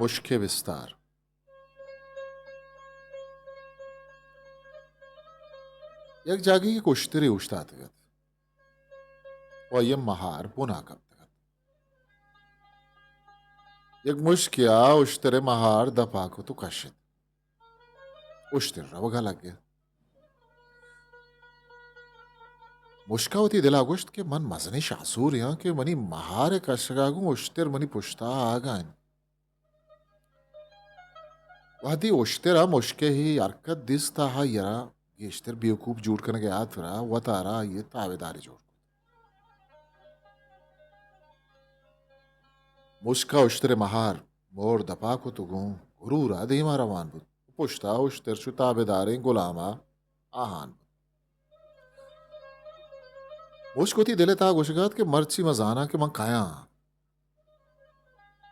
مشک ءِ بستار۔ یک جاگہے کہ اشترے اوشتاتگ ات ءُ آئی ءِ مہار بنا کپتگ ات۔ یک مشکے ءَ اشتر ءِ مہار دپ ءَ کت ءُ کشت۔ اشتر روگ ءَ لگ ات۔ مشک ءَ وتی دل ءَ گوشت کہ من مزنیں شاہزورے آں کہ منی مہار ءِ کشگ ءَ گوں اشتر منی پشت ءَ آہگ ءَ انت۔ وہدے اشتر ءَ مشک ءِ اے حرکت دیست، آ آئی ءَ را گیشتر بیوقوف جوڑ کنگ ءِ ہاترا وتارا آئی ءِ تابعدارے جوڑ کت۔ مشک ءَ اشتر ءِ مہار مور دپ ءَ کت ءُ گوں غرور ءَ دیم ءَ روان بوت۔ پشت ءَ اشتر چو تابعداریں گلام ءَ آہان بوت۔ مشک وتی دل ءِ تہا گوشگ ءَ ات کہ مرچی من زاناں کہ من کئے آں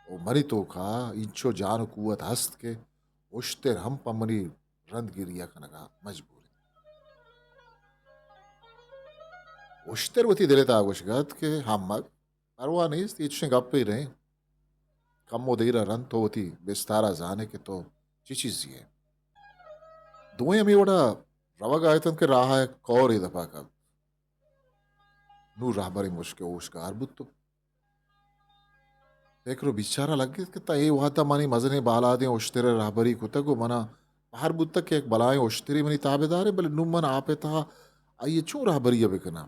ءُ منی توک ءَ اینچو جان ءُ قوت ہست کہ اشتر ہم پہ منی رندگیری ءَ کنگ ءَ مجبور انت۔ اشتر وتی دل ءِ تہا گوشگ ءَ ات کہ ہمک پرواہ نیست، اے چشیں گپے نہ انت۔ کمو دیر ءَ رند تو وتی بستار ءَ زان ئے کہ تو چی چیزے ئے۔ دوئیں ہمے وڑ ءَ روگ ءَ اتنت کہ راہ ءَ یک کورے دپ ءَ کپت۔ نوں رہبریں مشک ءِ ہوش گار بوت ءُ پکر ءُ بیچار ءَ لگت کہ تاں اے وہد ءَ منی مزنیں بالادیں اشتر ءِ رہبری کتگ ءُ من ءَ پہر بوتگ کہ یک بلاہیں اشترے منی تابعدار انت، بلے نوں من آپ ءِ تہا آئی ءِ چوں رہبری ءَ بہ کناں؟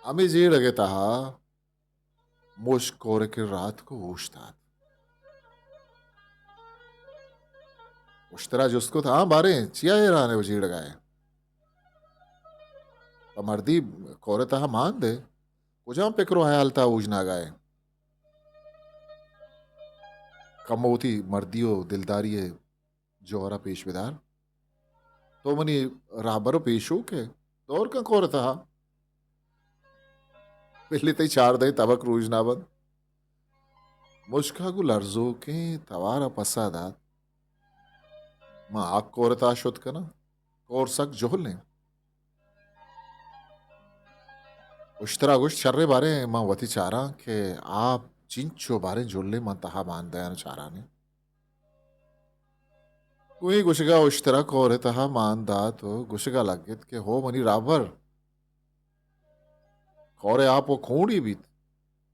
ہمے جیڑگ ءِ تہا مشک کور ءِ کرا اتک ءُ اوشتات۔ اشتر ءَ جست کت، ہاں باریں، چیا حیران ئے ءُ جیڑگ ءَ ئے؟ پہ مردی کور ءِ تہا مان دے، کجام پکر ءُ ہیال ءِ تہا اوژناگ ءَ ئے؟ کمو وتی مردی ءُ دلداری ءِ جوہر ءَ پیش بدار۔ تو منی رہبر ءُ پیشوک ئے، دور کن کور ءِ تہا۔ بلے تئی چاردہیں تبک روژنا بنت۔ مشک ءَ گوں لرزوکیں توار ءَ پسہ دات، من آ کور ءِ تہا شت کناں، کور سک جہل انت۔ اشتر ءَ گوشت، شریں، باریں من وتی چاراں کہ آپ چنچو باریں جہل انت، من تہا مان دیان ءُ چاران آں۔ گوں اے گوشگ ءَ اشتر ءَ کور ءِ تہا مان دات ءُ گوشگ ءَ لگت کہ ہو منی رہبر، کور ءِ آپ ءُ کونڈے بیت،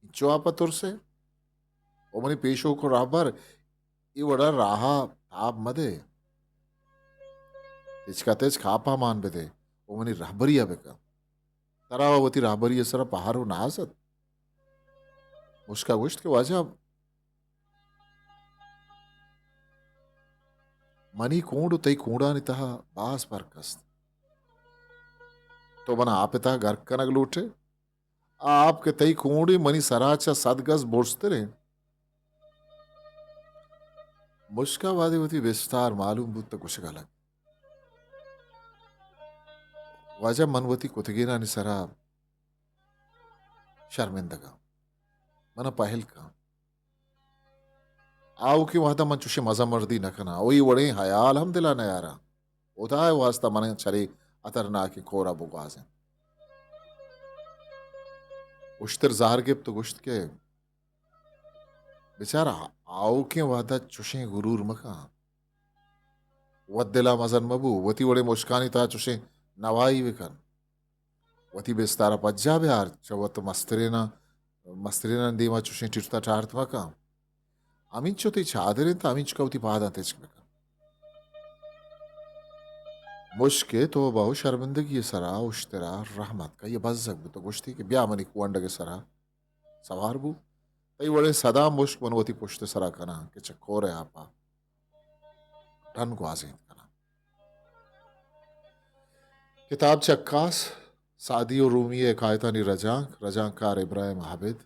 انچو آپ ءَ ترس ئے؟ او منی پیشوک ءُ رہبر، اے وڑ ءَ راہ ءَ تاب مہ دئے، تچک ءَ تچک آپ ءَ مان بدئے ءُ منی رہبری ءَ بکن۔ ترا وتی رہبری ءِ سرا پہر ءُ ناز ات۔ مشک ءَ گوشت کہ واجہ، منی کونڈ ءُ تئی کونڈانی تہا باز پرک است۔ تو من ءَ آپ ءِ تہا گرک کنگ لوٹ ئے؟ آ آپ کہ تئی کونڈ انت، منی سرا چہ صد گز برزتر انت۔ مشک ءَ وہدے وتی بستار معلوم بوت تہ گوشگ ءَ لگت، واجہ، من وتی کتگینانی سرا شرمندگ آں۔ من ءَ پہل کن۔ آؤکیں وہد ءَ من چوشیں مزن مردی نہ کناں ءُ اے وڑیں ہیال ہم دل ءَ نیاراں۔ ہدا ءِ واستا من ءَ چرے ہترناکیں کور ءَ بگوازین۔ اشتر زہر گپت ءُ گوشت کہ بچار، آؤکیں وہد ءَ چوشیں گرور مکن۔ وت دل ءَ مزن مبو، وتی وڑیں مشکانی تہا چوشیں نوائی بکن۔ وتی بستار ءَ پجاہ بیار، چہ وت مستریناں، مسترینانی دیما چوشیں ٹرت ءُ ٹارت مکن۔ ہمینچو تئی چادر انت، ہمینچکا وتی پاداں تچک بکن۔ مشک ءِ توبہ ءُ شرمندگی ءِ سرا اشتر ءَ رحم اتک، آئی ءَ بزگ بوت ءُ گوشتی کہ بیا منی کوہنڈگ ءِ سرا سوار بو، تئی وڑیں سدا مشک من وتی پشت ءِ سرا کناں کہ چہ کور ءِ آپ ءَ ڈن گوازینت کناں۔ کتاب چکاس، سعدی ءُ رومی ءِ حکایتانی رجانک، رجانکار ابراہیم عابد،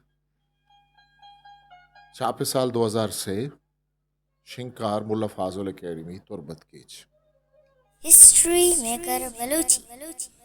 چاپ سال دو ہزار سے، شنگکار ملا فاضل اکیڈمی، تربت کیچ۔ ہسٹری میکر بلوچی۔